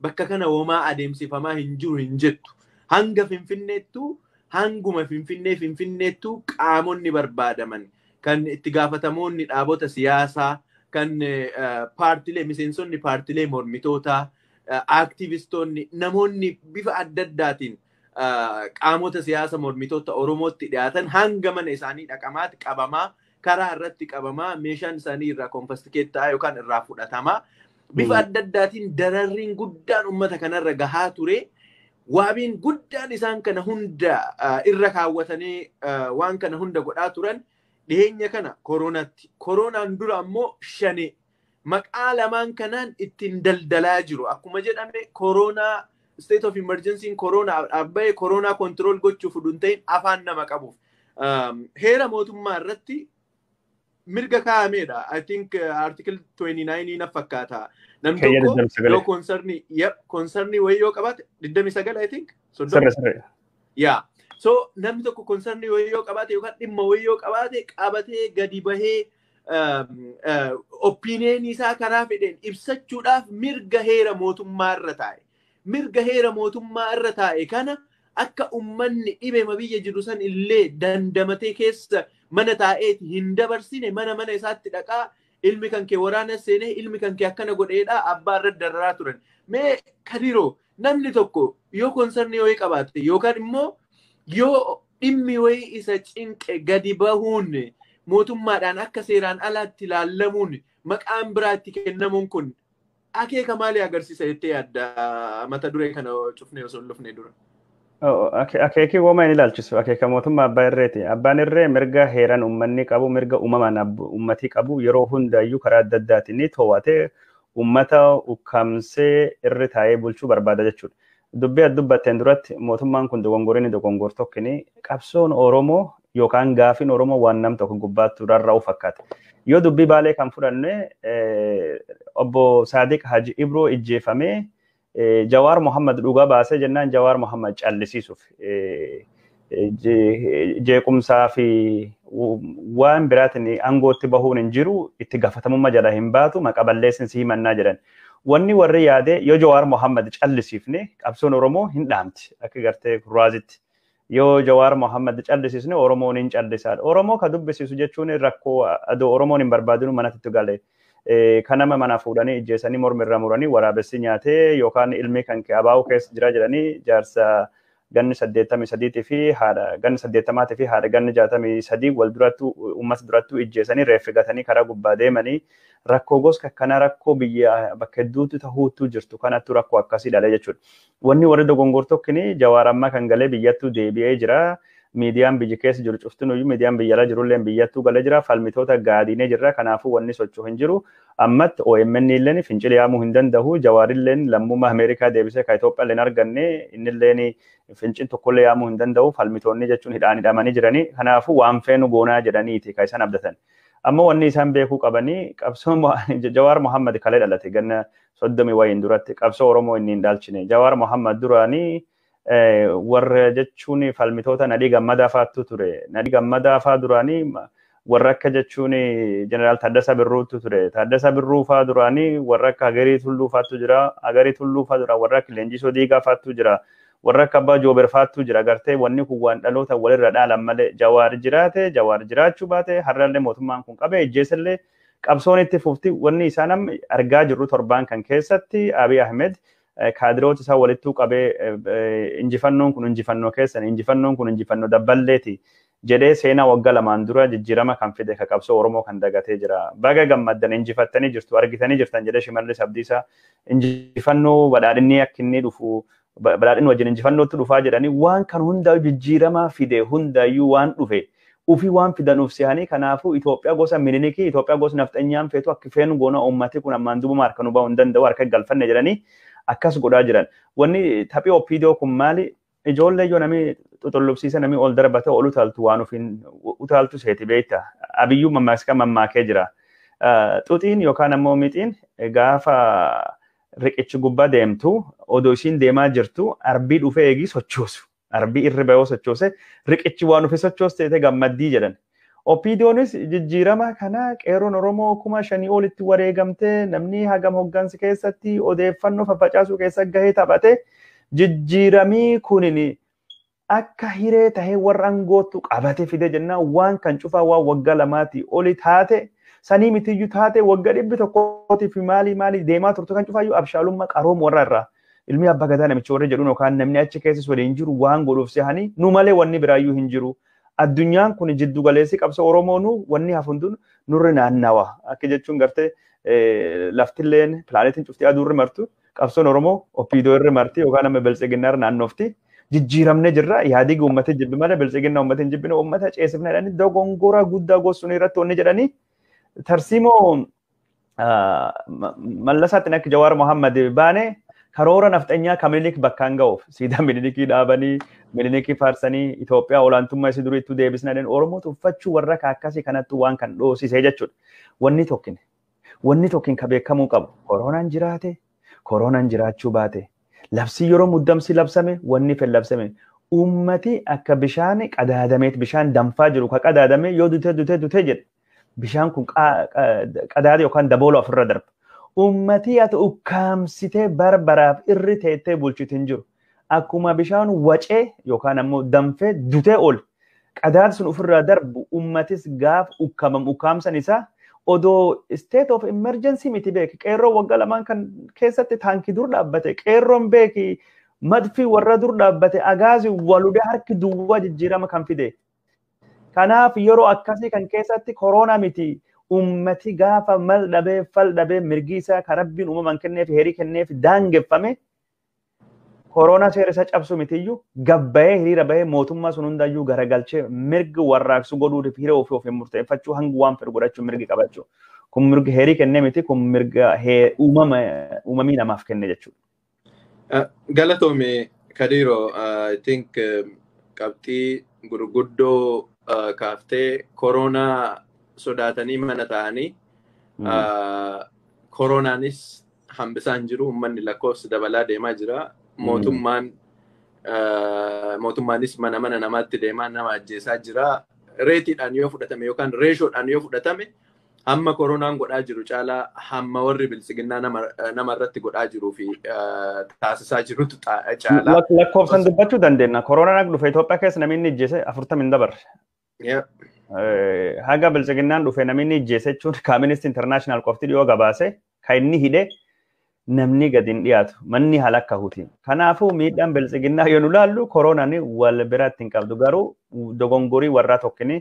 Bakka kana homaa adeemsifamaa hin jiru hin jettu. Hanga Finfinneettuu, hanguma Finfinnee Finfinneettuu qaamonni barbaadaman kan itti gaafatamoonni dhaabota siyaasaa, kan paartilee, miseensonni paartilee mormitootaa, aaktivistoonni, namoonni bifa adda addaatiin qaamota siyaasa mormitoota Oromootti dhiyaatan hanga mana isaanii dhaqamaatti qabamaa, karaa irratti qabamaa, meeshaan isaanii irraa konfastikeet ta'a yookaan irraa fudhatamaa. Bifa adda addaatiin dararriin guddaan uummata kanarra gahaa ture. Waabiin guddaan isaan kana hunda irra kaawwatanii waan kana hunda godhaa turan dhiheenya kana kooronaatti. Koronaan dura ammoo shane maqaa lamaan kanaan ittiin daldalaa jiru. Akkuma jedhame koronaa state of emergency koronaa dhaabba'ee koronaa control gochuuf hin ta'in afaan nama qabuuf. Heera mootummaa irratti mirga kaa'ameedha. I think article 29 na fakkaata. Namni tokko yoo concernii wayii yoo qabaate 29, I think. Sirri sirri. Yeah. So namni tokko concernii wayii yoo qabaate yookaan dhimma wayii yoo qabaate qabatee gadi bahee opinionii isaa karaa fedheen ibsachuudhaaf mirga heera mootummaa irra taa'e. Mirga heera mootummaa irra taa'e kana akka ummanni dhibema biyya jiru san illee dandamatee keessa mana taa'eeti hin dabarsine, mana mana isaatti dhaqaa, ilmi kan kee waraana seenee, ilmi kan kee akkana godheedha, abbaa irra dararaa turan. Mee Kadiroo, namni tokko yoo concernii wayii qabaate yookaan immoo yoo dhimmi wayii isa cinqe gadi bahuun mootummaadhaan akka seeraan alaatti ilaallamuun, maqaan biraatti kennamuun kun akeeka maalii agarsiisa jettee yaadda, mata duree kana cufnee osoo hin dhufne dura? Akeekii wooma hin ilaalchisu. Akeeka mootummaa abbaa irreeti. Abbaan irree mirga heeraan uummanni qabu, mirga uumamaan uummatii qabu yeroo hundaayyuu karaa adda addaatiin ni to'atee uummata ukkaamsee irri taa'ee bulchuu barbaada jechuudha. Dubbii ati dubbatteen duratti mootummaan kun dogongoree ni dogongor tokkini qabsoon Oromoo yookaan gaafiin Oromoo waan nam tokko gubbaatti rarra'u fakkaata. Yoo dubbii Baalee kan fudhanne, obbo Saadiq Haji Ibroo ijjeefamee Jawaar Mohammad dhugaa baasee jennaan Jawaar Mohammad callisiisuuf jeequmsaa fi waan biraatiin aangootti bahuun hin jiru, itti gaafatamummaa jala hin baatu, maqa balleessin si himannaa jedhan. Wanni warri yaade, yoo Jawaar Mohammad callisiifne qabsoon Oromoo hin dhaamti akka gartee kurraazitti. Yoo Jawaar Mohammad callisiisne Oromoon hin callisaadha. Oromoo ka dubbisiisu jechuun rakkoo adoo Oromoon hin barbaadinu manatti gale. Kan nama mana fuudhanii ijjeessanii mormirra muranii waraabessi nyaatee yookaan ilmi kan kee abaa'uu keessa jira jedhanii jaarsa ganni 83 fi haadha ganni 80 fi haadha ganni 63 wal durattuu uummata durattuu ijjeessanii reeffi gatanii karaa gubbaa deemanii, rakkoo gosa akkanaa rakkoo biyya bakka hedduutti tahuutu jirtu kanattu rakkoo akkasii dhalee jechuudha. Wanni warri dogongor tokkini, Jawaar ammaa kan galee biyyattuu deebi'ee jira. Miidiyaan biyya keessa jiru cuftinuyyuu, miidiyaan biyya alaa jirullee biyyattuu galee jira. Falmitoota gaadiinee jirra. Kanaafuu wanni socho'u hin jiru. Ammatti OMN illeen fincila yaamuu hin danda'u. Jawaarilleen lammummaa Ameerikaa deebisee kan Itoophiyaa illee arganne, innilleen fincil tokkollee yaamuu hin danda'u. Falmitoonni jechuun hidhaan hidhamanii jiranii. Kanaafuu waan feenu goonaa jedhaniiti kan isaan abdatan. Amma wanni isaan beekuu qabanii, qabsoon Jawaar Mohammad kalee dhalate ganna 30 wayiin duratti qabsoo Oromoo inni hin dhaalchine. Jawaar Mohammad duraanii warra jechuun falmitoota Nadhii Gammadaa fa'aatu ture. Nadhii Gammadaa fa'aa duraanii warra akka jechuun Jeneraal Taaddasaa Birruutu ture. Taaddasaa Birruu fa'aa duraanii warra akka Hagarii Tulluu fa'aatu jira. Hagarii Tulluu fa'aa dura warra akka Leenjisoo Diigaa fa'aatu jira. Warra akka Abbaa Joober fa'aatu jira. Gartee wanni kun waan dhaloota walirra dhaalan malee, Jawaar jiraate, Jawaar jiraachuu baate, har'allee mootummaan kun qabee ijjeesallee qabsoon itti fufti. Wanni isaan amma argaa jirru torbaan kan keessatti Abiy Ahmed kaadiroota isaa walittuu qabee, injifannoon kun injifannoo keessan, injifannoon kun injifannoo dabballeeti jedhee seenaa waggaa 2n dura jijjiirama kan fide ka qabsoo Oromoo kan dagatee jira. Baga gammaddan, injifattanii jirtu, argitanii jirtan jedhee Shimallis Abdiisaa injifannoo badhaadhinni akka inni dhufu, badhaadhinni wajjin injifannootti dhufaa jedhanii, waan kan hundaa jijjiirama fide hundaayyuu waan dhufe ufii waan fidanuuf sihanii, kanaafuu Itoophiyaa gosa Minilikii, Itoophiyaa gosa nafxanyaan feetu akka feenu goona, uummati kun ammaan duubuma harka nu ba'uu hin danda'u, harka galfanne jedhanii akkas godhaa jiran. Wanni taphii OPDO kun maali? Ijoollee yoo namni xuxullubsiisa, namni ol darbate ol utaaltu, waan ofiin utaaltu seeti beekta. Abiyyuu mammaaksa mammaakee jira. Xuxiin yookaan ammoo mixiin gaafa riqichi gubbaa deemtu, odoo isiin deemaa jirtu arbii dhufee eegii sochoosu. Arbii irri bahoo sochoose riqichi waan ofi sochooste gammaddii jedhan. OPDOnis jijjiirama kana qeerroon Oromoo 5,000 olitti wareegamtee namni hagam hoggansi keessatti odeeffannoo faffacaasuu keessa gahee taphate jijjiiramii kunin akka hiree tahee warra aangoottu qabate fide jennaan waan kan cufaa waan waggaa 2 oli taate sanii mitiyyuu taate waggaa 100 fi maalii maalii deemaa turte kan cufaayyuu abshaalummaa qaroom warra irraa ilmi abbaa gadaa namicha warra jedhuun yookaan namni achi keessas waliin jiru waan godhuuf sehanii nu malee wanni biraayyuu hin jiru. Addunyaan kun jiddu galeessi qabsoo Oromoonu wanni hafunduun nurri naannawa. Akka jechuun gartee laftilleen pilaanetiin cuftii aduurri martu qabsoon Oromoo OPDO irri marti yookaan amma biltsiginnaa irra naannofti. Jijjiiramnee jirra yaadii uummata jibbi malee biltsiginnaa uummata hin jibbine uummata ceesifna jedhanii dogongora guddaa gosuun irratti wanni jedhanii tarsiimoo Mallasaatti akka Jawaar Mohammad baane karoora nafxanyaa kan Minilik bakkaan ga'uuf siidaa Minilikii dhaabanii Minilikii faarsanii Itoophiyaa olaantummaa isii durii itti deebisna jedhanii Oromoo tuffachuu warra akkasii kanatti waan kan dhoosisee jechuudha. Wanni tokkin ka beekamuu qabu koronaan jiraate koronaan jiraachuu baate labsii yeroo muddamsi labsame wanni fedhe labsame uummati akka bishaan qadaadameet bishaan danfaa jiru ka qadaadame yoo dutee dutee dutee jedhe bishaan kun qadaade yookaan daboola ofirra darba. Ummati ati ukkaamsitee barbaraaf irri teettee bulchitu hin jiru. Akkuma bishaan wacee yookaan ammoo danfee dutee ol qadaad sun ofirraa darbu ummatis gaaf ukkaamam ukkaamsan isaa odoo state of emergency miti beeki qeerroo waggaa 2 kan keessatti taankii dur dhaabbate qeerroon beeki madfii warra dur dhaabbate agaazi waludee harki duwwaa jijjiirama kan fide. Kanaaf yeroo akkasii kan keessatti koronaa miti ummati gaafa mal dhabee fal dhabee mirgi isaa kan rabbiin uumamaan kenneef heerii kenneef daangeffame koronaa seera isaa cabsu mitiyyuu gabbayee hiriira bahee mootummaa sun hundayyuu garagalchee mirgi warraaqsu godhuutiif hiree ofii ofiin murteeffachuu hanga waan fedhu godhachuu mirgi qabachuu. Kun mirga heerii kennee miti kun mirga uumamii namaaf kenne jechuudha. Galatoome Kadiiroo, I think qabxii gurguddoo kaaftee koronaa sodaatanii mana ta'anii koronaanis hambisaan jiru uummanni lakkoofsa dabalaa deemaa jira. Mootummaanis mana mana namaatti deemaa nama ajjeesaa jira. Reetiidhaan yoo fudhatame yookaan reeshoodhaan yoo fudhatame hamma koronaan godhaa jiru caalaa hamma warri biltsiginnaa nama irratti godhaa jiruu fi taasisaa jirutu caalaa. Lakkoofsan dubbachuu dandeenya. Koronaan akka dhufe Itoophiyaa keessa namni inni ijjeese 40 hin dabarre. Haga biltsiginnaan dhufe namni inni ijjeese jechuun Amnesty International qofti dhiyoo gabaase kan inni hidhe namni gadi hin dhiyaatu manni halakka huti. Kanaafuu miidhaan biltsiginnaa yoo nu laallu koronaan wal biratti hin qabdu garuu dogongorii warraa tokkini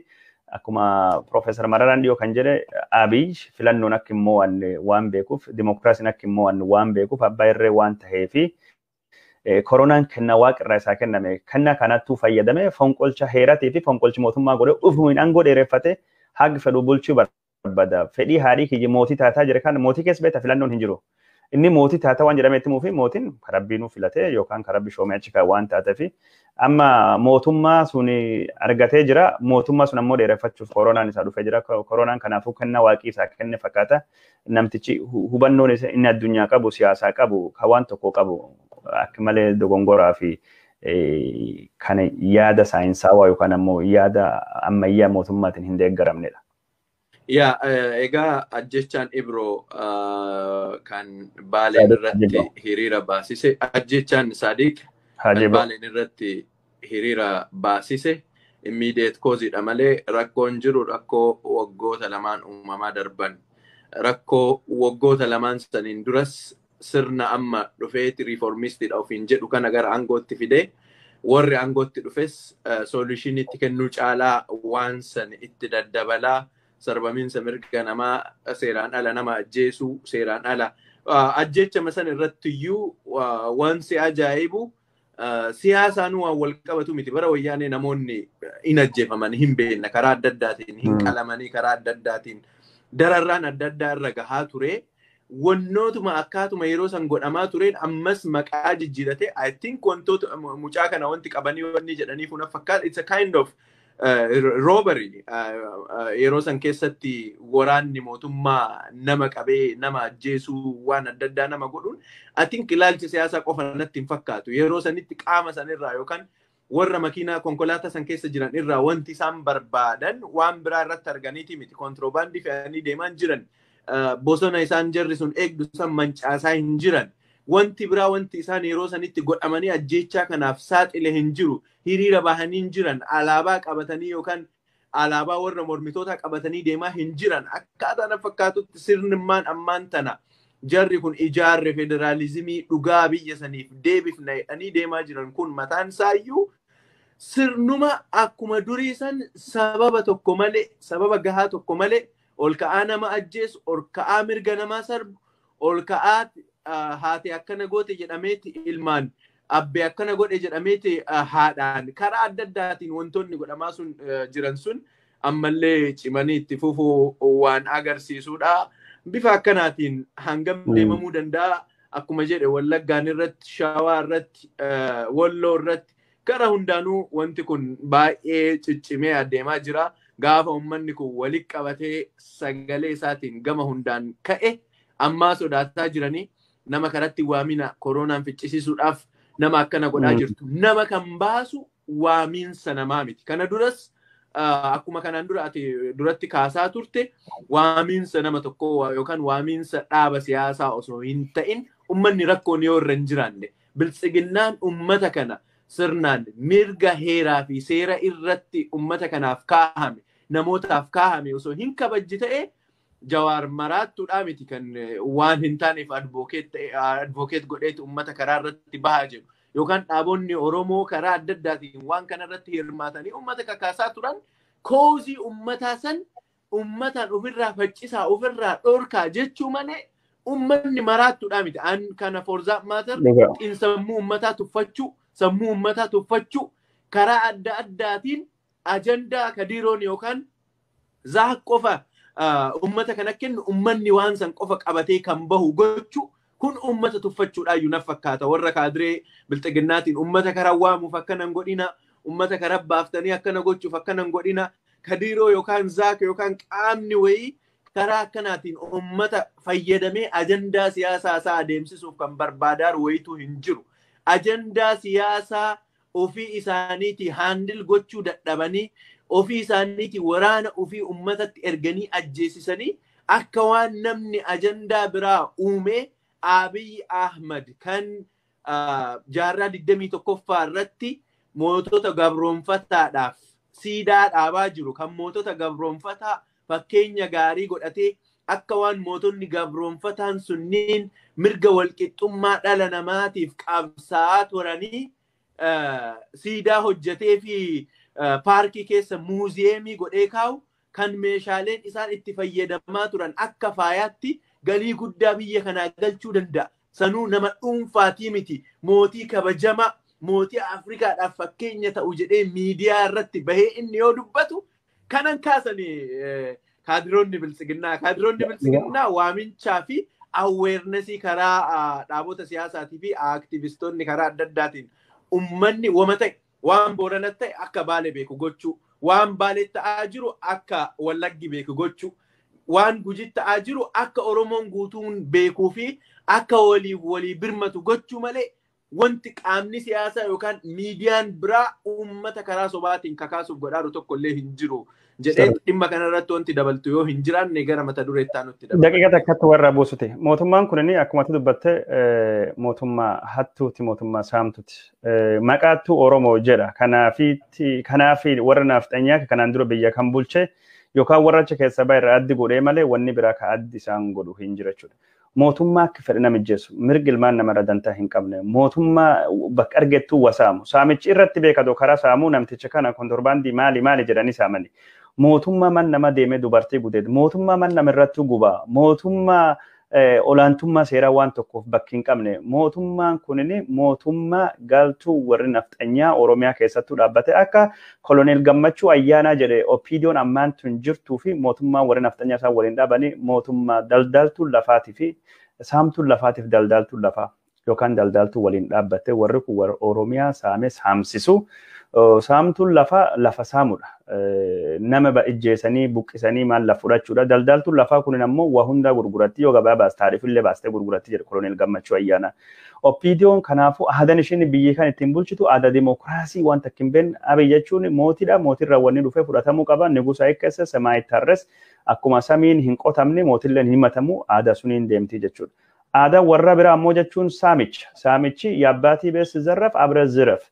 akkuma Profeesar Mararaan dhiyoo kan jedhe Abiy filannoon akka immoo waan beekuuf dimokiraasiin akka immoo waan beekuuf abbaa irree waan taheefi koronaan kennaa waaqirraa isaa kenname kennaa kanattuu fayyadame fonqolcha heeratii fi fonqolchi mootummaa godhe ufumin aangoo dheereffate haga fedhu bulchuu barbaada. Fedhii haadhii kiyya mootii taataa jira kan mootii keessa beekta filannoon hin jiru. Inni mootii taataa waan jedhamee itti himuufi mootiin karabbiinuu filatee yookaan karabbi shoomee achi waan taateefi amma mootummaa sun argatee jira. Mootummaa sun ammoo dheereffachuuf koronaan isaa dhufee jira. Koronaan kanaafuu kennaa waaqii isaa kenne fakkaata. Namtichi hubannoon inni addunyaa qabu siyaasaa qabu kan waan tokko qabu akka malee dogongoraa fi kan yaada saayinsaawaa yookaan ammoo yaada ammayyaa mootummaatiin hin deeggaramnedha. Yaa egaa ajjechaan Ibroo kan Baaleen irratti hiriira baasise ajjechaan Sadiq kan Baaleen irratti hiriira baasise immediate causeidha malee rakkoon jiru rakkoo waggoota 2 uumamaa darban rakkoo waggoota 2 saniin duras sirna amma dhufeeti riiformistiidha ofiin jedhu kana gara aangootti fidee warri aangootti dhufes solushiniitti kennuu caalaa waan san itti daddabalaa sarbamiinsa mirga namaa seeraan ala nama ajjeesuu seeraan ala ajjechama san irratti iyyuu waan si ajaa'ibu siyaasaan waan wal qabatu miti bara wayyaanee namoonni hin ajjeefaman hin beekna karaa adda addaatiin hin qalamanii karaa adda addaatiin dararraan adda addaa irra gahaa ture. Wannootuma akkaatuma yeroo san godhamaa tureen ammas maqaa jijjiirate I think wantoota mucaa kana wanti qabanii wanni jedhanii kun fakkaata it's a kind of robbery yeroo san keessatti waraanni mootummaa nama qabee nama ajjeesuu waan adda addaa nama godhuun I think ilaalcha siyaasaa qofa natti hin fakkaatu yeroo sanitti qaama sanirraa yookaan Warra makiinaa konkolaataa san keessa jiran irraa wanti isaan barbaadan waan biraa irratti arganiiti miti. Kontiroobaandii fe'anii deemaa jiran. Bosona isaan jarri sun eegdu san mancaasaa hin jiran. Wanti biraa wanti isaan yeroo sanitti godhamanii ajjeechaa kanaaf saaxile hin jiru. Hiriira bahanii hin jiran. Alaabaa qabatanii yookaan alaabaa warra mormitootaa qabatanii deemaa hin jiran. Akkaataa na fakkaatutti sirnummaan ammaan tana jarri kun ijaarre federaalizimii dhugaa biyya saniif deebifna jedhanii deemaa jiran kun mataan isaayyuu sirnuma akkuma durii san sababa tokko malee, sababa gahaa tokko malee ol ka'aa nama ajjeesu, ol ka'aa mirga namaa sarbu, ol ka'aa haati akkana goote jedhameeti ilmaan, abbee akkana godhe jedhameeti haadhaan, karaa adda addaatiin wantoonni godhamaa sun jiran sun ammallee cimanii itti fufuu waan agarsiisudha. Bifa akkanaatiin hangam deemamuu danda'a? Akkuma jedhe Wallaggaan irratti, Shawaa irratti, Walloo irratti gara hundaanuu wanti kun baay'ee ciccimee adeemaa jira. Gaafa uummanni kun walitti qabatee sagalee isaatiin gama hundaan ka'e ammaa sodaataa jiranii nama karatti waamina koronaan ficcisiisuudhaaf nama akkana godhaa jirtu. Nama kan baasu waamiinsa namaa miti. Kana duras akkuma kanaan dura ati duratti kaasaa turte waamiinsa nama tokkoo yookaan waamiinsa dhaaba siyaasaa osoo hin ta'in uummanni rakkoon yoo irra hin jiraanne biltsiginnaan uummata kana sirnaan mirga heeraa fi seera irratti uummata kanaaf kaahame namootaaf kaahame osoo hin kabajji ta'e Jawaar maraattuudhaa miti kan waan hin taaneef advokeet godheeti uummata karaa irratti bahaa jiru. Yookaan dhaabonni Oromoo karaa adda addaatiin waan kana irratti hirmaatanii uummata kakaasaa turan koozii uummataa san uummataan ofirraa faccisaa ofirraa dhorkaa jechuu malee uummanni maraattuudhaa miti. An kana for that matter xiinsammuu uummataa tuffachuu, sammuu uummataa tuffachuu karaa adda addaatiin ajandaa kadiroon yookaan zaak qofa uummata kana kennu uummanni waan san qofa qabatee kan bahu gochuu kun uummata tuffachuudhaayyuu na fakkaata. Warra kaadiree bilxiginnaatiin uummata karaa waamuuf akkana hin godhina, uummata karaa baaftanii akkana gochuuf akkana hin godhina, kadiroo yookaan zaak yookaan qaamni wayii karaa akkanaatiin uummata fayyadamee ajandaa siyaasaa isaa adeemsisuuf kan barbaadaaru wayituu hin jiru. Ajandaa siyaasaa ofii isaaniitii haandil gochuu dadhabanii ofii isaaniitii waraana ofii uummatatti erganii ajjeesisanii akka waan namni ajandaa biraa uumee Abiy Ahmad kan jaarraa 21ffaa irratti mootota gabroonfataadhaaf siidaa dhaabaa jiru kan mootota gabroonfataa fakkeenya gaarii godhatee akka waan mootonni gabroonfataan sunniin mirga walqixxummaa dhala namaatiif qabsaa'aa turanii siidaa hojjetee fi paarkii keessa muuziyeemii godhee kaa'u kan meeshaaleen isaan itti fayyadamaa turan akka faayaatti galii guddaa biyya kanaa galchuu danda'a. Sanuu nama dhuunfaatii miti mootii kabajamaa mootii Afrikaadhaaf fakkeenya ta'u jedhee miidiyaa irratti bahee inni yoo dubbatu kanan kaasanii kaadiroonni biltsiginnaa. Kaadiroonni biltsiginnaa waaminchaa fi aweernesii karaa dhaabota siyaasaatii fi aktivistoonni karaa adda addaatiin uummanni wama ta'e waan Boorana ta'e akka Baalee beeku gochuu, waan Baalee ta'aa jiru akka Wallaggi beeku gochuu, waan Gujii ta'aa jiru akka Oromoon guutuun beekuu fi akka waliif walii birmatu gochuu malee wanti qaamni siyaasaa yookaan miidiyaan biraa uummata karaa sobaatiin kakaasuuf godhaaru tokko illee hin jiru jedhee dhimma kanarratti wanti dabaltu yoo hin jiraanne gara mata dureettaa nutti dabala. Daqiiqa takkatti warra buusute. Mootummaan kun akkuma ati dubbatte mootummaa hattuuti, mootummaa saamtuti. Maqaattuu Oromoo jedha. Kanaafi warra naafxanyaa kanaan dura biyya kan bulche yookaan warra achi keessa bahe irraa addi godhee malee wanni biraa ka addi isaan godhu hin jiru jechuudha. Mootummaa akka fedhe nama ijjeessu mirgi ilmaan namarra dantaa hin qabne mootummaa bakka argettuu wasaamu saamichi irratti beekatu karaa saamuu namticha kana kontorbaandii maali maali jedhanii saamani. Mootummaa man nama deemee dubartii gudeedu, mootummaa man nama irratti gubaa, mootummaa olaantummaa seeraa waan tokkoof bakki hin qabne mootummaan kunin mootummaa galtuu warri nafxanyaa Oromiyaa keessattuu dhaabbate akka koloneel Gammachuu Ayyaanaa jedhe OPDO'n ammaan tun jirtuu fi mootummaan warri nafxanyaa isaan waliin dhaabanii mootummaa daldaltuun lafaatii fi saamtuun lafaatiif daldaltuun lafaa. yookaan daldaltuu waliin dhaabbatte warri kun warra Oromiyaa saame saamsisu. Saamtuun lafa lafa saamudha. Nama ijjeesanii buqqisanii maal lafa fudhachuudha. Daldaltuun lafaa kunin ammoo waa hundaa gurguratti yoo gabaa baas taarifillee baastee gurguratti jedhe Koloneel Gammachuu Ayyaanaa. OPDO'n kanaafuu aadaan isheen biyya kan ittiin bulchitu aadaa dimookiraasii waan takka hin beekne. Abiy jechuun mootiidha. Mootirraa wanni dhufee fudhatamuu qaba. Nigusa eeggessa semaa itti akkuma samiin hin qotamne mootilleen hin himatamu aadaa suniin deemti jechuudha. Aadaa warra biraa ammoo jechuun saamicha. Saamichi yaabbaatii beessi zarraf abra ziraf.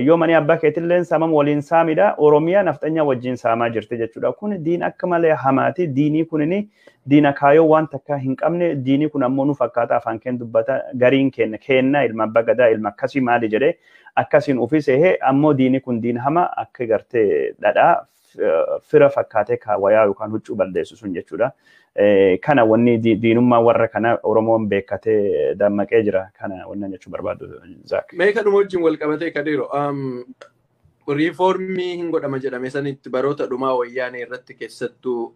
Yoo mani abbaa keetilleen saamam waliin saamidha. Oromiyaa nafxanyaa wajjin saamaa jirti jechuudha. Kun diin akka malee hamaati. Diinii kunini diina kaayoo waan takka hin qabne. Diinii kun ammoo nu fakkaata afaan keen dubbata gariin kenna kenna ilma abbaa gadaa ilma akkasii maali jedhee akkasiin ofii seehee ammoo diinii kun diin hama akka gartee dhadhaa fira fakkaatee wayaa yookaan huccuu balleessu sun jechuudha. Kana wanni diinummaa warra kana Oromoon beekatee dammaqee jira. Kana wannan jechuu barbaadu Zaak. Mee kanuma wajjin wal qabatee Kadiiro, riifoormii hin godhama jedhame sanitti baroota dhumaa wayyaanee irratti keessattuu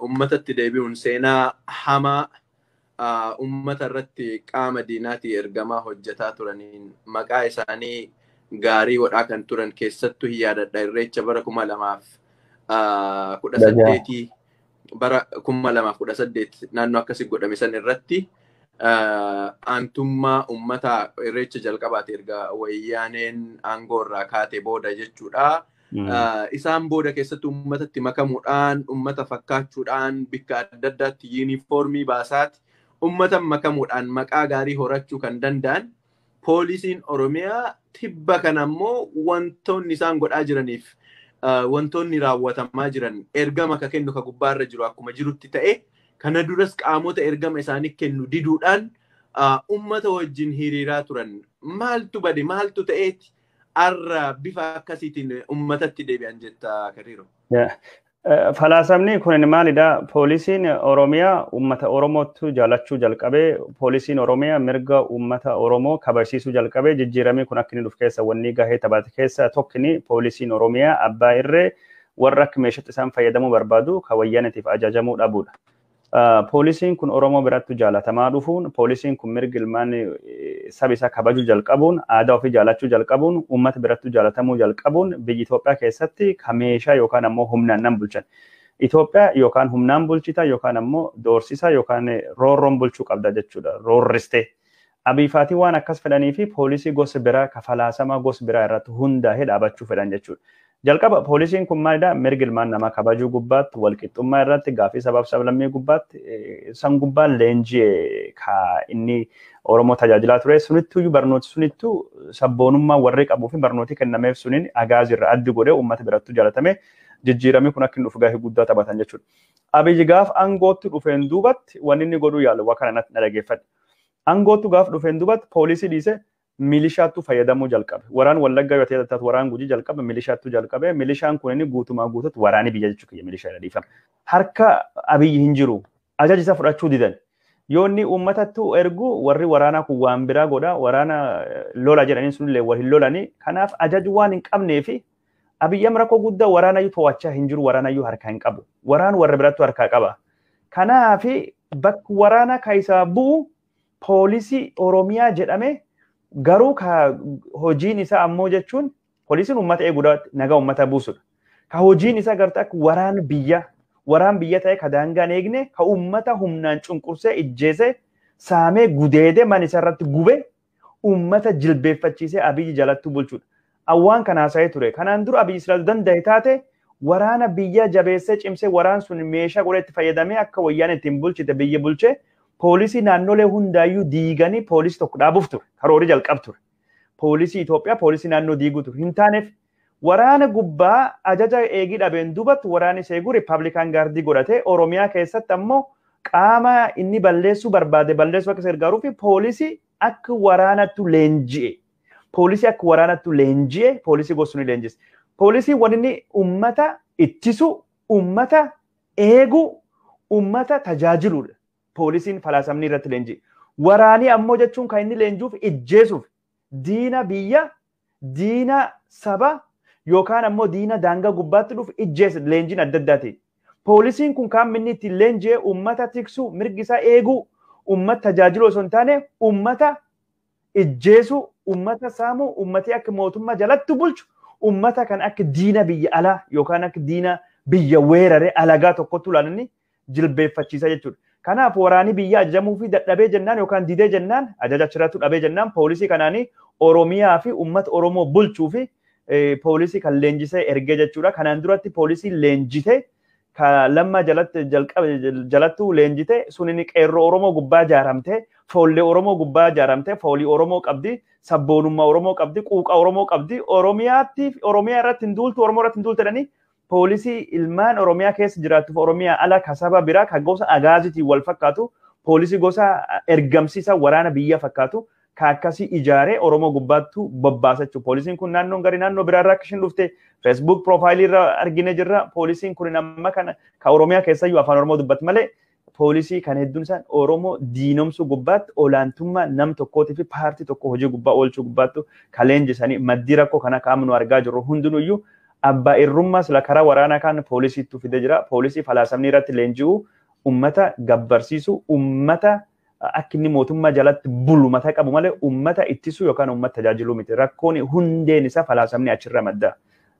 uummatatti deebi'uun seenaa hamaa uummata irratti qaama diinaatii ergamaa hojjetaa turaniin maqaa isaanii gaarii godhaa kan turan keessattuu hin yaadadha. Irreecha bara 2018 bara 2018 naannoo akkasii godhame san irratti aantummaa uummataa irreecha jalqabaati erga wayyaaneen aangoo irraa kaate booda jechuudha. Isaan booda keessatti uummatatti makamuudhaan, uummata fakkaachuudhaan, bikka adda addaatti yuunifoormii baasaati uummata makamuudhaan maqaa gaarii horachuu kan danda'an poolisiin Oromiyaa tibba kana ammoo wantoonni isaan godhaa jiraniif wantoonni raawwatamaa jiran ergama ka kennu ka gubbaarra jiru akkuma jirutti ta'e kana duras qaamota ergama isaanii kennu diduudhaan uummata wajjin hiriiraa turan maaltu bade maaltu ta'eeti arra bifa akkasiitiin uummatatti deebi'an jetta Kadiiro. Falaasamni kun maalidha? Poolisiin Oromiyaa uummata Oromootu jaalachuu jalqabee, poolisiin Oromiyaa mirga uummata Oromoo kabajsiisuu jalqabee, jijjiiramni kun akka inni dhufu keessa wanni gahee taphate keessa tokkini poolisiin Oromiyaa abbaa irree warra akka meeshaatti isaan fayyadamuu barbaadu kan wayyaanitiif ajajamuu dhabuudha. Poolisiin kun Oromoo biratti jaalatamaa dhufuun, poolisiin kun mirga ilmaan saba isaa kabajuu jalqabuun, aadaa ofii jaalachuu jalqabuun, uummata biratti jaalatamuu jalqabuun biyya Itoophiyaa keessatti kan meeshaa yookaan ammoo humnaan nan bulchan. Itoophiyaa yookaan humnaan bulchita yookaan ammoo doorsisa yookaan roorroon bulchuu qabda jechuudha. Roorristee. Abiifaatii waan akkas fedhanii fi poolisii gosa biraa kafalaasamaa gosa biraa irratti hundaa'ee dhaabachuu fedhan jechuudha. Jalqaba poolisiin kun maalidha? Mirga ilmaan namaa kabajuu gubbaatti, walqixxummaa irratti, gaaffii sabaaf sablammii gubbaatti, san gubbaan leenji'e ka inni Oromoo tajaajilaa ture. Sunittuu barnooti sunittuu sabboonummaa warri qabuu fi barnooti kennameef suniin agaazirra addi godhee uummata birattuu jaalatame jijjiiramni kun akka inni dhufu gahee guddaa taphatan jechuudha. Abiyyi gaaf aangootti dhufeen duubatti wanni inni godhuu yaalu waa kana na dhageeffadhe. Aangootti gaaf dhufeen duubatti poolisii dhiise milishaattu fayyadamuu jalqabe. Waraan Wallaggaa yoo ta'e taatu waraan Gujii jalqabe milishaattu jalqabe. Milishaan kun inni guutumaa guututti waraanii biyya jechuu kiyya milishaa dhiifama. Harka Abiyyi hin jiru. Ajaja isaa fudhachuu didan. Yoo inni uummatattu ergu warri waraanaa kun waan biraa godha. Waraana lola jedhanii sunillee wal hin lolanii. Kanaaf ajaji waan hin qabnee fi Abiyyi amma rakkoo guddaa waraanayyuu to'achaa hin jiru. Waraanayyuu harkaa hin qabu. Waraan warra birattu harkaa qaba. Kanaaf bakki waraana keessaa bu'u poolisii Oromiyaa jedhame garuu ka hojiin isaa ammoo jechuun poolisiin uummata eeguudha nagaa uummata buusudha. Ka hojiin isaa gartee akka waraan biyya ta'e ka daangaan eegne ka uummata humnaan cunqursee ijjeesee saamee gudeedee mana isaa irratti gube uummata jilbeeffachiisee Abiyyi jalatti bulchuudha. Awwaan kana haasa'ee ture. Kanaan dura Abiyyi silaa danda'e taate waraana biyya jabeessee cimsee waraan sun meeshaa godhee itti fayyadamee akka wayyaan ittiin bulchite biyya bulchee poolisii naannolee hundaayyuu diiganii poolisii tokko dhaabuuf ture. Karoorri jalqab ture. Poolisii Itoophiyaa poolisii naannoo diiguu ture. Hin taaneef waraana gubbaa ajaja eegii dhabeen duubatti waraanni seeguu Rippaabilikaan Gaardii godhatee Oromiyaa keessatti ammoo qaama inni balleessuu barbaade balleessuu akka gargaaruu fi poolisii akka waraanattu leenji'e. Poolisii akka waraanattu leenji'e poolisii gosuun leenjise. Poolisii wanni inni uummata ittisu, uummata eegu, uummata tajaajiludha. Poolisiin falaasamni irratti leenji'e. Waraanii ammoo jechuun kan inni leenjuuf ijjeesuuf diina biyya, diina saba yookaan ammoo diina daangaa gubbaatti dhufu ijjeessa leenjiin adda addaati. Poolisiin kun kan inni ittiin leenji'e uummata tiksu, mirgi isaa eeguu, uummata tajaajilu osoo hin taane uummata Ijjeesu, ummata saamu, ummati akka mootummaa jalatti bulchu, ummata kan akka diina biyya alaa yookaan akka diina biyya weerare alagaa tokkotti ilaalanii jilbeeffachiisa jechuudha. Kanaaf waraanni biyya ajajamuu fi dadhabee jennaan yookaan didee jennaan ajaja achirratti dhabee jennaan poolisii kanaanii Oromiyaa fi uummata Oromoo bulchuu fi poolisii kan leenjisee ergee jechuudha. Kanaan duratti poolisii leenjitee Lammaa jalatti jalqabe jalattuu leenjite sunini qeerroo Oromoo gubbaa ijaaramte, foollee Oromoo gubbaa ijaaramte, foolii Oromoo qabdi, sabboonummaa Oromoo qabdi, quuqa Oromoo qabdi, Oromiyaatti Oromiyaa irratti hin duultu, Oromoo irratti hin duultu jedhanii poolisii ilmaan Oromiyaa keessa jiraattuuf Oromiyaa ala ka saba biraa ka gosa agaazitiin wal fakkaatu, poolisii gosa ergamsiisa waraana biyya fakkaatu ka akkasii ijaaree Oromoo gubbaattu bobbaasa jechuudha. Poolisiin kun naannoon gari naannoo biraarraa akka isheen dhufte Facebook profaayilii irra argine jirra. Poolisiin kun amma kana ka Oromiyaa keessayyuu afaan Oromoo dubbatti malee poolisii kan hedduun isaan Oromoo diinomsuu gubbaatti olaantummaa nam tokkootii fi paartii tokko hojii gubbaa oolchuu gubbaattu ka leenjisanii maddii rakkoo kana qaamni nu argaa jirru hundinuyyuu abbaa irrummaa sila karaa waraanaa kan poolisiitu fide jira. Poolisii falaasamni irratti leenji'u, ummata gabbarsiisu, ummata akka inni mootummaa jalatti bulu mataa qabu malee ummata ittisuu yookaan ummata tajaajiluu miti. Rakkoon hundeen isaa falaasamni achirra madda.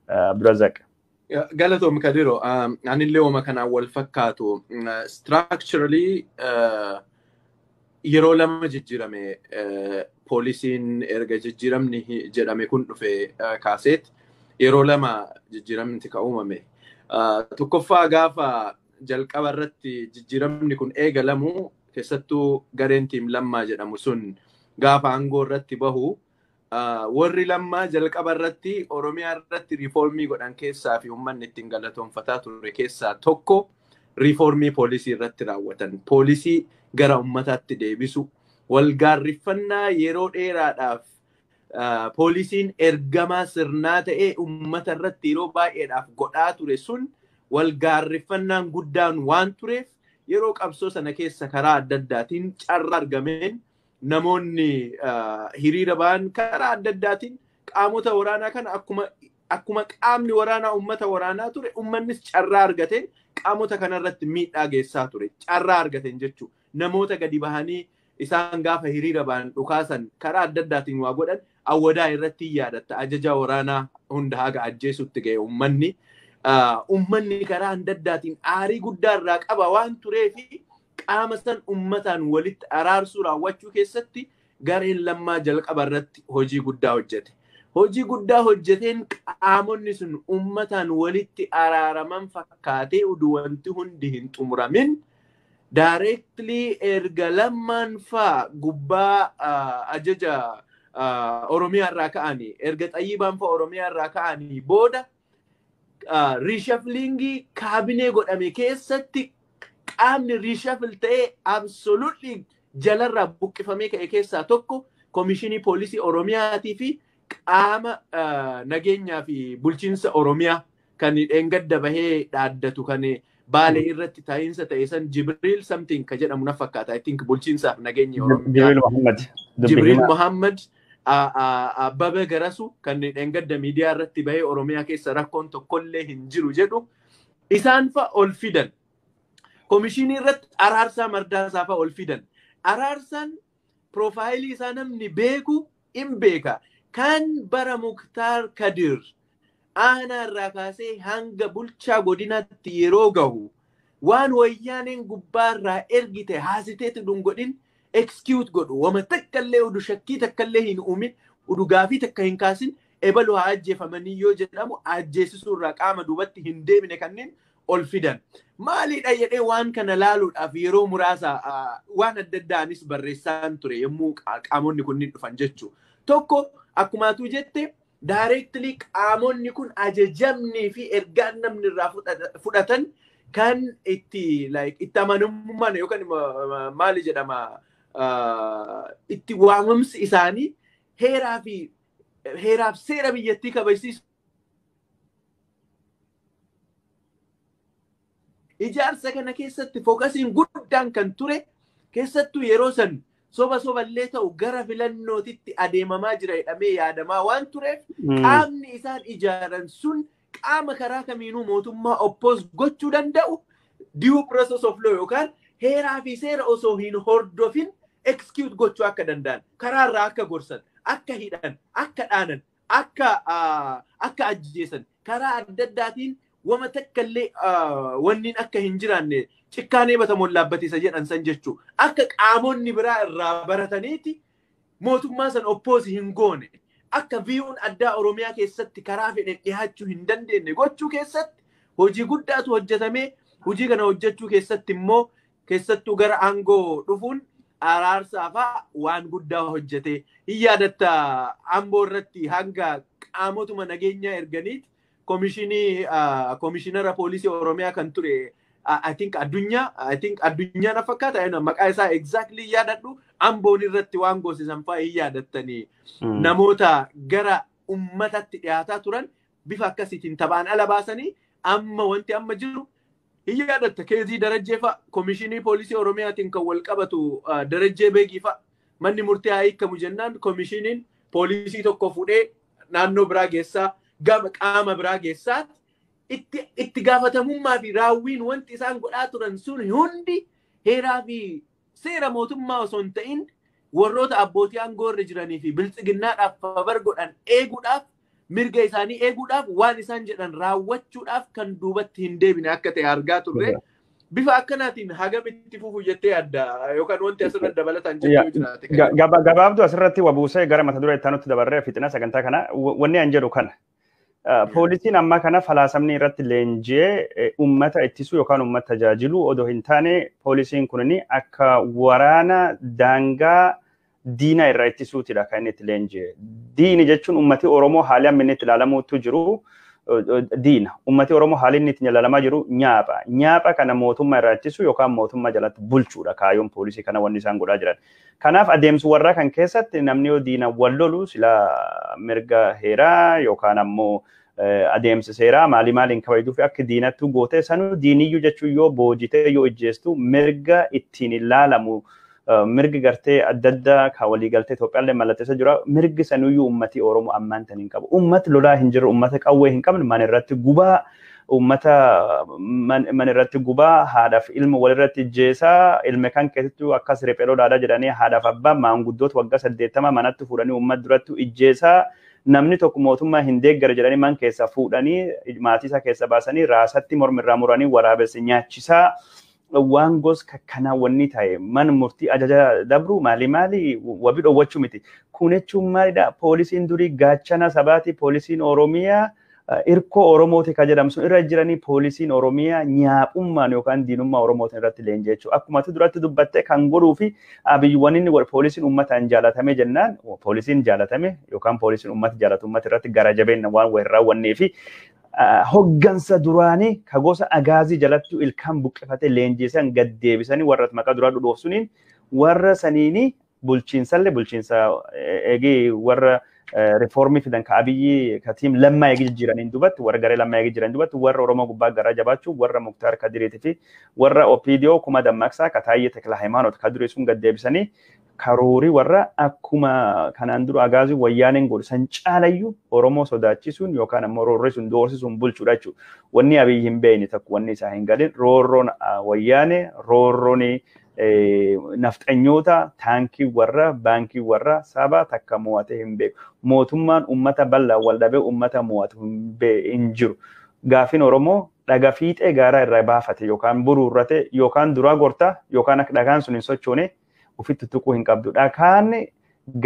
Abdulrazaq. Galatoom Kadiro, anillee wama kanaan wal fakkaatu. Structurally yeroo lama jijjiirame poolisiin erga jijjiiramni jedhame kun dhufe kaaseet yeroo lama jijjiiramni ka uumame. Tokkoffaa gaafa jalqaba irratti jijjiiramni kun eegalamu keessattuu gareen tiim Lammaa jedhamu sun gaafa aangoo irratti bahu warri Lammaa jalqaba irratti Oromiyaa irratti riifoormii godhan keessaa fi uummanni ittiin galatoonfataa ture keessaa tokko riifoormii poolisii irratti raawwatan. Poolisii gara uummataatti deebisu. Walgaarriffannaa yeroo dheeraadhaaf poolisiin ergamaa sirnaa ta'ee uummata irratti yeroo baay'eedhaaf godhaa ture sun walgaarriffannaan guddaan waan tureef yeroo qabsoo sana keessa karaa adda addaatiin carraa argameen namoonni hiriira ba'an karaa adda addaatiin qaamota waraanaa kana akkuma qaamni waraanaa uummata waraanaa ture uummannis carraa argateen qaamota kanarratti miidhaa geessaa ture carraa argateen jechuudha. Namoota gadi bahanii isaan gaafa hiriira ba'an dhukaasan karaa adda addaatiin waa godhan awwadaa irratti yaadatta ajaja waraanaa hunda haga ajjeesutti ga'e uummanni. Uummanni karaa adda addaatiin aarii guddaa irraa qaba waan tureefi qaama san uummataan walitti araarsuu raawwachuu keessatti gareen Lammaa jalqaba irratti hojii guddaa hojjete. Hojii guddaa hojjeteen qaamonni sun uummataan walitti araaraman fakkaatee uduu wanti hundi hin xumuramin directly erga Lammaan faa gubbaa ajaja Oromiyaa irraa ka'anii erga Xayyibaan faa Oromiyaa irraa ka'anii booda reshufflingii kaabinee godhame keessatti qaamni reshuffle ta'ee absolutely jalarraa buqqifamee ka'e keessaa tokko komishinii poolisii Oromiyaatii fi qaama nageenyaa fi bulchiinsa Oromiyaa kan dheengadda bahee dhaaddatu kan Baalee irratti ta'iinsa ta'e san Jibriil something ka jedhamu na fakkaata. I think bulchiinsaaf nageenya Oromiyaa. Jibriil Muhammad. Jibriil Muhammad Abbabee Garasu kan dheengadda miidiyaa irratti bahee Oromiyaa keessa rakkoon tokkollee hin jiru jedhu isaan fa ol fidan. Komishinii irratti Araarsaa Mardaasaa fa ol fidan. Araarsaan piroofaayilii isaa namni beeku hin beeka. Kan bara Muktaar Kadir aanaa irraa kaasee hanga bulchaa godinaatti yeroo gahu waan wayyaaneen gubbaarraa ergite haasiteetu dungodhin execute godhu wama takkallee udu shakkii takkallee hin uumin udu gaafii takka hin kaasin ebalu haa ajjeefamanii yoo jedhamu ajjeesisuu irraa qaama duubatti hin deemine kanneen ol fidan. Maalidha jedhee waan kana laaluudhaaf yeroo muraasa waan adda addaanis barreessaan ture yommuu qaamonni kunniin dhufan jechuudha. Tokko akkumaatuu jette directly qaamonni kun ajajamnii fi ergaan namni irraa fudhatan kan itti like itti amanamummaan yookaan maali jedhama itti waamamsi isaanii heeraa fi heeraaf seera biyyattii kabajsiisu. Ijaarsa kana keessatti fookasiin guddaan kan ture keessattuu yeroo san soba soballee ta'u gara filannootitti adeemamaa jira jedhamee yaadamaa waan tureef qaamni isaan ijaaran sun qaama karaa kamiinuu mootummaa oppose gochuu danda'u due process of law yookaan heeraa fi seera osoo hin hordofin Execute gochuu akka danda'an, karaarraa akka gorsan, akka hidhan, akka dhaanan, akka ajjeesan, karaa adda addaatiin wama takka illee wanniin akka hin jiraanne cikkaanee batamoon laabbatisa jedhan san jechuu, akka qaamonni biraa irraa barataniiti mootummaa san oppose hin goone, akka view'n addaa Oromiyaa keessatti karaa fedhen dhiyaachuu hin dandeenye gochuu keessatti hojii guddaatu hojjetamee. Hojii kana hojjechuu keessatti immoo keessattuu gara aangoo dhufuun Araarsaa fa'aa waan guddaa hojjete. Hin yaadatta, Amboo irratti hanga qaamotuma nageenyaa erganiiti komishinii komishinara poolisii Oromiyaa kan ture, I think Addunyaa, I think Addunyaa na fakkaata, maqaa isaa exactly yaadadhu, Amboon irratti waan goosisan fa'aa hin yaadattanii, namoota gara ummatatti dhiyaataa turan bifa akkasiitiin taphaan ala baasanii. Amma wanti amma jiru, hin yaadatta, keezii Darajjee fa'a, komishinii poolisii Oromiyaatiin kan wal qabatu, Darajjee Beegii fa'a, manni murtii haa hiikamu jennaan komishiniin poolisii tokko fuudhee naannoo biraa geessaa, gama qaama biraa geessaa, itti gaafatamummaa fi raawwiin wanti isaan godhaa turan sun hundi heeraa fi seera mootummaa osoo hin ta'in warroota abbootii aangoo irra jiranii fi biltsiginnaadhaaf favor godhan eeguudhaaf, mirga isaanii eeguudhaaf, waan isaan jedhan raawwachuudhaaf kan duubatti hin deebine akka ta'e argaa turre. Bifa akkanaatiin hagam itti fufu jettee adda yookaan wanti asirratti dabalataan jechuu jiraate? Gabaabduu asirratti wabuusee gara mata duree itti aanutti dabarree fixina sagantaa kana. Wanni an jedhu kana. Poolisiin ammaa kana falaasamni irratti leenji'ee uummata ittisuu yookaan uummata tajaajilu odoo hin taane, poolisiin kun akka waraana daangaa diina irraa ittisuutidha kan inni itti leenji'e. Diini jechuun uummati Oromoo haalli amma inni itti ilaalamuutu jiru diina. Uummati Oromoo haalli inni itti ilaalamaa jiru nyaapha. Nyaapha kana mootummaa irraa ittisuu yookaan mootummaa jalatti bulchuudha kaayyoon poolisii kana wanni isaan godhaa jiran. Kanaaf adeemsa warraa kan keessatti namni yoo diina wal lolu sila mirga heeraa yookaan ammoo adeemsa seeraa maalii maaliin kabajuu fi akka diinatti gootee sanuu diiniyyuu jechuun yoo boojitee yoo ijjeestu mirga ittiin ilaalamu, mirgi gartee adda addaa kan waliigaltee Itoophiyaallee mallatteessa jira. Mirgi sanuyyuu uummatii Oromoo ammaan tan hin qabu. Uummati lolaa hin jiru, uummata qawwee hin qabne mana irratti gubaa, uummata mana irratti gubaa, haadhaaf ilma walirratti ijjeesaa, ilma kan keessattuu akkas riphee lolaadhaa jedhanii haadhaaf abbaa maanguddoota waggaa 80 manatti fuudhanii uummata duratti ijjeesaa, namni tokko mootummaa hin deeggara jedhanii man keessaa fuudhanii maatii isaa keessa baasanii raasatti mormirraa muranii waraabessi nyaachisaa, waan gos kanaa wanni ta'e mana murtii ajaja dabru maali maali wabii dhoowwachuu miti. Kun jechuun maalidha? Poolisiin durii gaachana sabaati. Poolisiin Oromiyaa irkoo Oromooti kan jedhamu sun irra jiranii, poolisiin Oromiyaa nyaaphummaan yookaan diinummaa Oromootiin irratti leenjii jechuudha. Akkuma ati duratti dubbatte kan godhuu fi Abiyyi wanni inni godhe poolisiin uummataan jaalatame jennaan, poolisiin jaalatame yookaan poolisiin uummata jaalatu uummata irratti gara jabeenya waan wayii raawwannee fi hoggansa duraanii ka gosa Agaazii jalatti ilkaan buqqifatee leenjisan gad deebisanii warra maqaa duraa dhudhoofsuniin warra saniini bulchiinsallee bulchiinsa eegee warra riifoormii fidan ka Abiyyi ka team Lammaa eegee jijjiiraniin dubatti, warra garee Lammaa eegee jiran dubatti, warra Oromoo gubbaa garaa jabaachuu, warra Muktaar Kadiriitii fi warra OPDO kuma Dammaqsaa ka Taayyee Tekla Hayimaanoot ka durii sun gad deebisanii karoorii warra akkuma kanaan dura Agaazii Wayyaaneen godhu san caalayyuu Oromoo sodaachisuun yookaan ammoo roorrisuun doorsisuun bulchuudha jechuudha. Wanni Abiyyi hin beekne tokko, wanni isaa hin galin, roorroon Wayyaanee, roorroon nafxanyoota, taankii warra baankii warra saba takka mo'atee hin beeku. Mootummaan uummata bal'aa wal dhabee uummata mo'atu hin jiru. Gaafiin Oromoo dhaga fiixee gaaraa irraa baafate yookaan buruurrate yookaan duraa gorta yookaan akka dhagaan sun hin sochoone ofitti tuquu hin qabdu. Dhakaan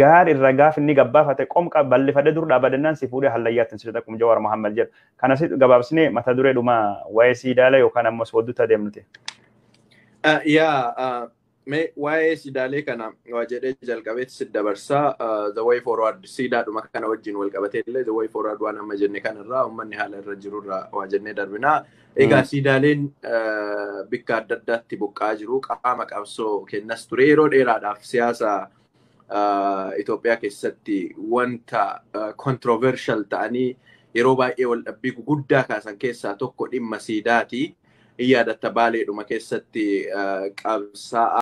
gaar irra gaaf inni gabbaafate qomqa bal'ifadhe dur dhaabadannaan si fuudhee hallayyaatti hin akkuma Jawaar Mohammad jedhu. Kanas gabaabsinee mata duree dhuma waa'ee siidaalee yookaan ammoo soodduutti adeemnuti. Yaa, mee waa'ee siidaalee kana waa jedhee jalqabeetti si dabarsaa. The way forward siidaadhuma kana wajjin wal qabatee illee, the way forward waan amma jenne kanarraa, uummanni haala irra jirurraa waa jennee darbinaa. Egaa siidaaleen bikka adda addaatti buqqaa jiru, qaama qabsoo kennas ture yeroo dheeraadhaaf. Siyaasa Itoophiyaa keessatti wanta controversial ta'anii yeroo baay'ee wal dhabbii guguddaa kaasan keessaa tokko dhimma siidaati. Yaadatta, Baaleedhuma keessatti qabsaa'aa